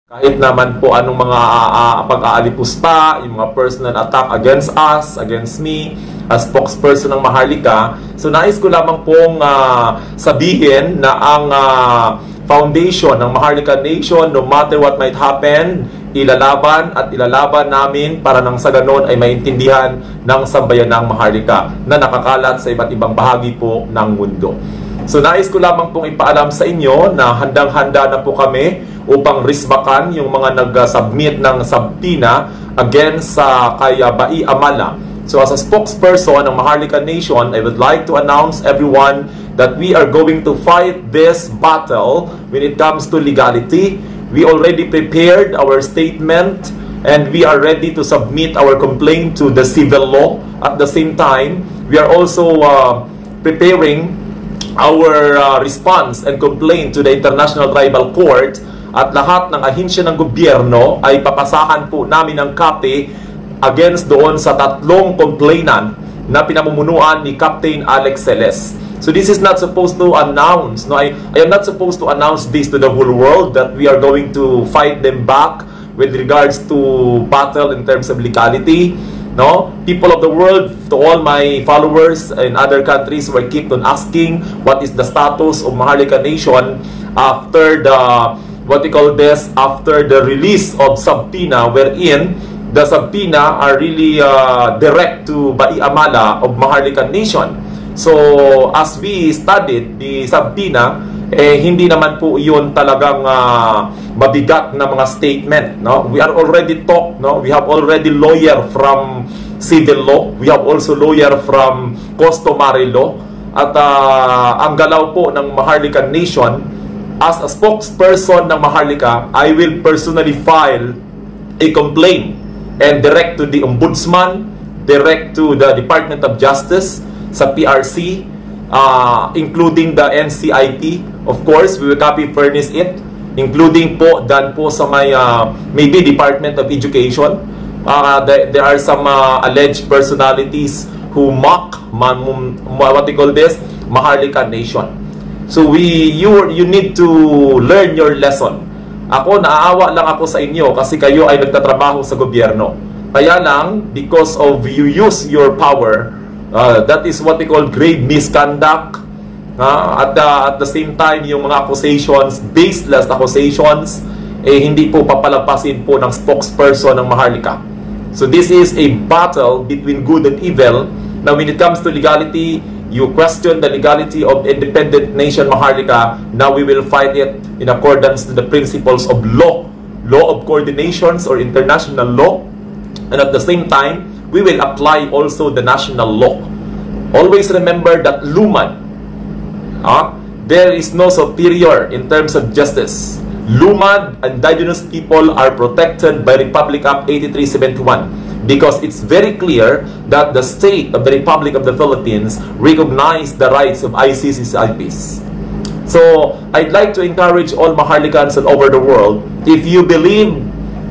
Kahit naman po anong mga pag-aalipusta, yung mga personal attack against us, against me, as spokesperson ng Maharlika. So nais ko lamang pong sabihin na ang foundation ng Maharlika Nation, no matter what might happen, ilalaban at ilalaban namin para nang sa ganon ay maintindihan ng sambayanang Maharlika na nakakalat sa iba't ibang bahagi po ng mundo. So nais ko lamang pong ipaalam sa inyo na handang-handa na po kami upang risbakan yung mga nag-submit ng subpoena against sa kay Bai Amala. So as a spokesperson ng Maharlika Nation, I would like to announce everyone that we are going to fight this battle when it comes to legality. We already prepared our statement and we are ready to submit our complaint to the civil law. At the same time, we are also preparing our response and complaint to the International Tribal Court, at lahat ng ahensya ng gobyerno ay papasahan po namin ng KAPE against doon sa tatlong complainant na pinamumunuan ni Captain Alex Celes. So this is not supposed to announce, no, I am not supposed to announce this to the whole world that we are going to fight them back with regards to battle in terms of legality. No, people of the world, to all my followers in other countries, were kept on asking what is the status of Maharlika Nation after the after the release of subpoena, wherein the subpoena are really direct to Bai Amala of Maharlika Nation. So as we studied the subpoena, hindi naman po yun talagang mabigat na mga statement, no? We are already no? We have already lawyer from civil law, we have also lawyer from customary law, at ang galaw po ng Maharlika Nation, as a spokesperson ng Maharlika, I will personally file a complaint and direct to the Ombudsman, direct to the Department of Justice, sa PRC, including the NCIP. Of course, we will copy furnish it, including po dan po sa may maybe Department of Education. There are some alleged personalities who mock Maharlika Nation. So you need to learn your lesson. Ako, naaawa lang ako sa inyo kasi kayo ay nagtatrabaho sa gobyerno. Kaya lang, because of you use your power, that is what we call grave misconduct. At the same time, yung mga accusations, baseless accusations, hindi po papalampasin po ng spokesperson ng Maharlika. So this is a battle between good and evil. Now when it comes to legality, you question the legality of independent nation Maharlika. Now we will fight it in accordance to the principles of law of coordinations or international law, and at the same time we will apply also the national law. Always remember that Luman, there is no superior in terms of justice. Lumad indigenous people are protected by Republic Act 8371. Because it's very clear that the state of the Republic of the Philippines recognized the rights of ICCs. So, I'd like to encourage all Maharlikans all over the world, if you believe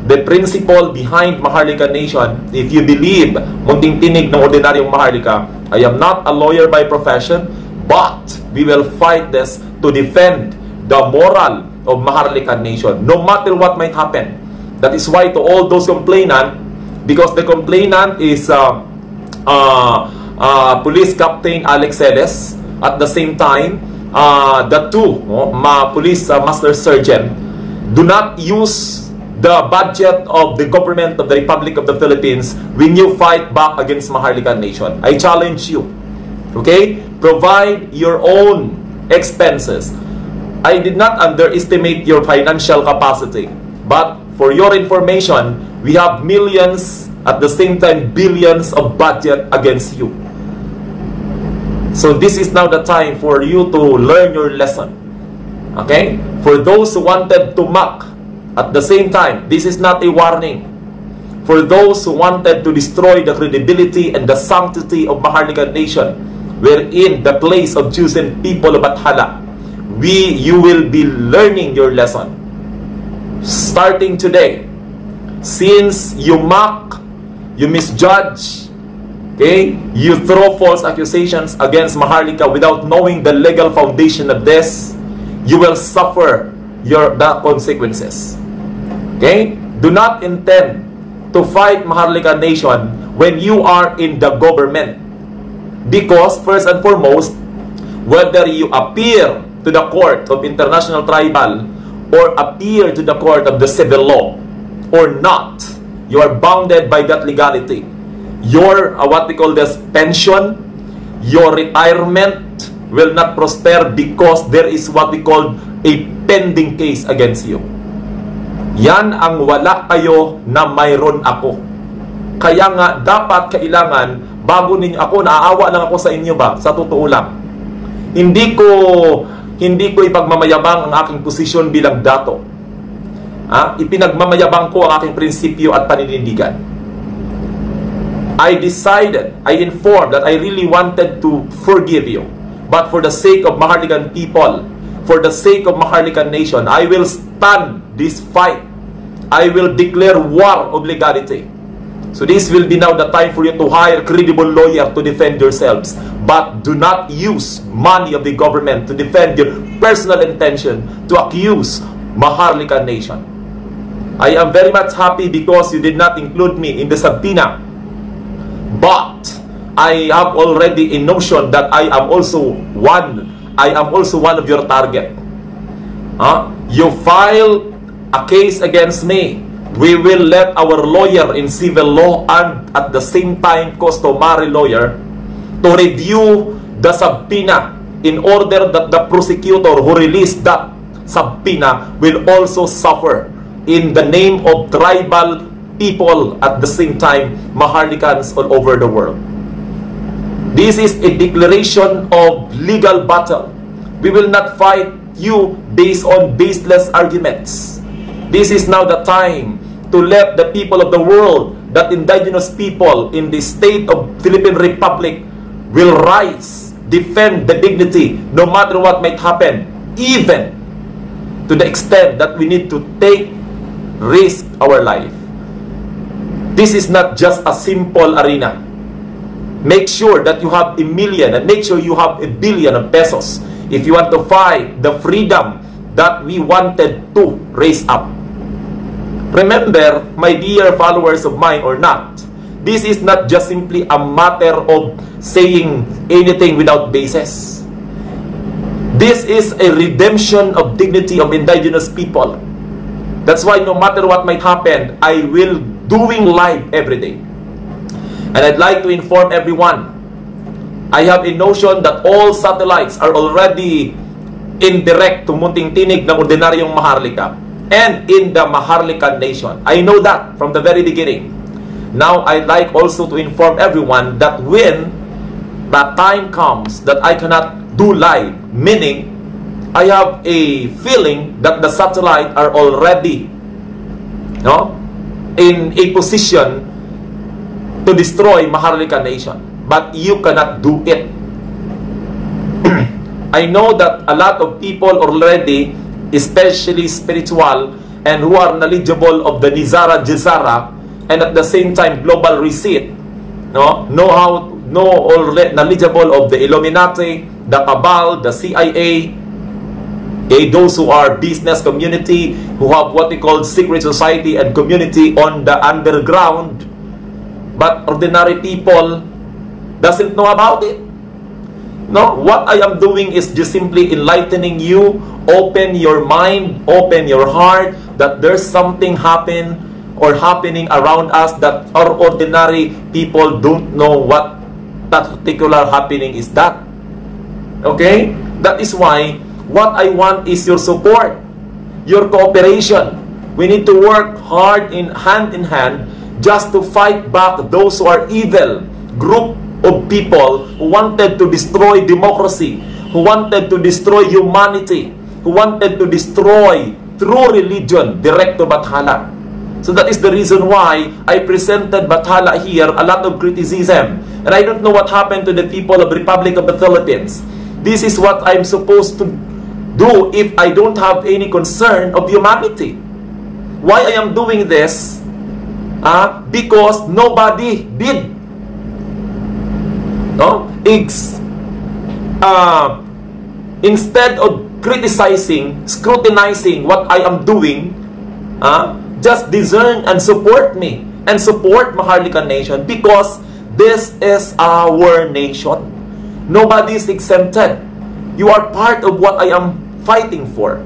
the principle behind Maharlika Nation, if you believe munting tinig ng ordinaryong Maharlika, I am not a lawyer by profession, but we will fight this to defend the moral of Maharlika Nation, no matter what might happen. That is why to all those complainants, because the complainant is Police Captain Alex Celes, at the same time, Datu, Police Master Sergeant, do not use the budget of the government of the Republic of the Philippines when you fight back against Maharlika Nation. I challenge you, okay? Provide your own expenses. I did not underestimate your financial capacity, but for your information, we have millions, at the same time billions of budget against you. So this is now the time for you to learn your lesson. Okay? For those who wanted to mock, at the same time, this is not a warning. For those who wanted to destroy the credibility and the sanctity of Maharlika Nation, wherein the place of Jews and people of Bathala, you will be learning your lesson. Starting today, since you mock, you misjudge, okay, you throw false accusations against Maharlika without knowing the legal foundation of this, you will suffer the consequences. Okay? Do not intend to fight Maharlika Nation when you are in the government. Because, first and foremost, whether you appear to the court of international tribal or appear to the court of the civil law or not, you are bounded by that legality. Your, what we call this, pension, your retirement will not prosper because there is what we call a pending case against you. Yan ang wala kayo na mayroon ako. Kaya nga, dapat, kailangan, bago ninyo ako, naaawa lang ako sa inyo ba? Sa totoo lang. Hindi ko ipagmamayabang ang aking posisyon bilang dato. Ipinagmamayabang ko ang aking prinsipyo at paninindigan. I informed that I really wanted to forgive you. But for the sake of Maharlikan people, for the sake of Maharlikan Nation, I will stand this fight. I will declare war of legality. So this will be now the time for you to hire credible lawyer to defend yourselves. But do not use money of the government to defend your personal intention to accuse Maharlika Nation. I am very much happy because you did not include me in the subpoena. But I have already a notion that I am also one of your target. You file a case against me. We will let our lawyer in civil law and at the same time customary lawyer to review the subpoena in order that the prosecutor who released that subpoena will also suffer in the name of tribal people at the same time Maharlikans all over the world. This is a declaration of legal battle. We will not fight you based on baseless arguments. This is now the time to let the people of the world, that indigenous people in the state of Philippine Republic will rise, defend the dignity no matter what might happen, even to the extent that we need to risk our life. This is not just a simple arena. Make sure that you have 1 million and make sure you have 1 billion of pesos if you want to fight the freedom that we wanted to raise up. Remember, my dear followers of mine or not, this is not just simply a matter of saying anything without basis. This is a redemption of dignity of indigenous people. That's why no matter what might happen, I will doing live every day. And I'd like to inform everyone, I have a notion that all satellites are already in direct to munting tinig ng ordinaryong Maharlika and in the Maharlika Nation. I know that from the very beginning. Now, I'd like also to inform everyone that when the time comes that I cannot do live, meaning I have a feeling that the satellite are already in a position to destroy Maharlika Nation. But you cannot do it. I know that a lot of people already, especially spiritual and who are knowledgeable of the Nizara Jizara and at the same time global receipt, already knowledgeable of the Illuminati, the Cabal, the CIA, those who are business community, who have what we call secret society and community on the underground, but ordinary people doesn't know about it. No, what I am doing is just simply enlightening you, open your mind, open your heart, that there's something happening around us that our ordinary people don't know what that particular happening is that. Okay? That is why what I want is your support, your cooperation. We need to work hard hand in hand just to fight back those who are evil group of people who wanted to destroy democracy, who wanted to destroy humanity, who wanted to destroy true religion direct to Bathala. So that is the reason why I presented Bathala here a lot of criticism. And I don't know what happened to the people of the Republic of the Philippines. This is what I'm supposed to do if I don't have any concern of humanity. Why I am doing this? Because nobody did. Instead of criticizing, scrutinizing what I am doing, just discern and support me and support Maharlika Nation, because this is our nation. Nobody is exempted. You are part of what I am fighting for.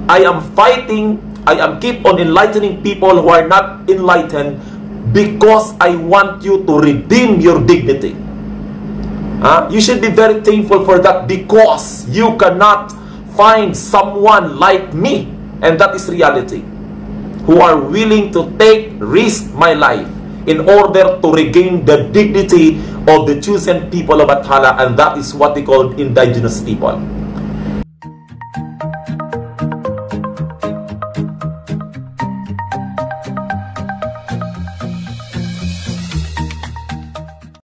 I am fighting, I am keep on enlightening people who are not enlightened, because I want you to redeem your dignity. You should be very thankful for that, because you cannot find someone like me, and that is reality, who are willing to risk my life in order to regain the dignity of the chosen people of Athala, and that is what we call indigenous people.